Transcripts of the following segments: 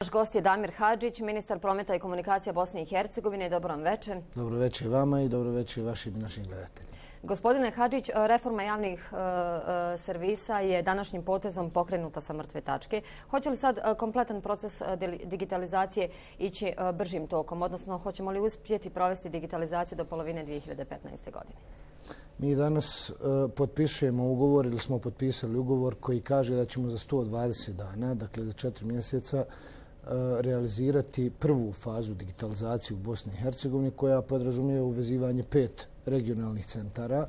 Naš gost je Damir Hadžić, ministar prometa i komunikacija Bosne i Hercegovine. Dobro vam večer. Dobro večer vama i dobro večer vašim i našim gledateljima. Gospodine Hadžić, reforma javnih servisa je današnjim potezom pokrenuta sa mrtve tačke. Hoće li sad kompletan proces digitalizacije ići bržim tokom, odnosno hoćemo li uspjeti provesti digitalizaciju do polovine 2015. godine? Mi danas potpisujemo ugovor ili smo potpisali ugovor koji kaže da ćemo za 120 dana, dakle za 4 mjeseca, realizirati prvu fazu digitalizacije u Bosni i Hercegovini koja podrazumijeva uvezivanje 5 regionalnih centara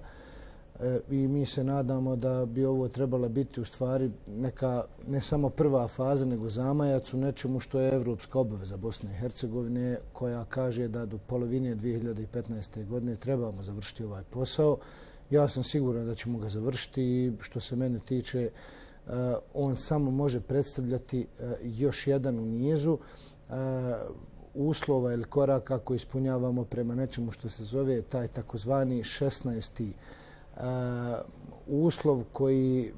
i mi se nadamo da bi ovo trebala biti u stvari neka ne samo prva faza nego zamajac u nečemu što je evropska obaveza Bosne i Hercegovine koja kaže da do polovine 2015. godine trebamo završiti ovaj posao. Ja sam siguran da ćemo ga završiti i što se mene tiče on samo može predstavljati još jedan u nizu uslova ili koraka koji ispunjavamo prema nečemu što se zove taj takozvani 16. uslov koji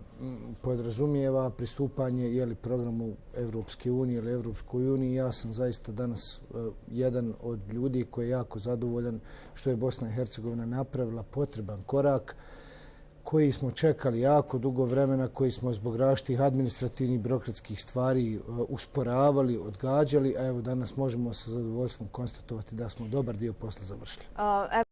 podrazumijeva pristupanje programu Evropske unije ili Evropskoj uniji. Ja sam zaista danas jedan od ljudi koji je jako zadovoljan što je Bosna i Hercegovina napravila potreban korak koji smo čekali jako dugo vremena, koji smo zbog različitih administrativnih birokratskih stvari usporavali, odgađali, a evo danas možemo sa zadovoljstvom konstatovati da smo dobar dio posla završili.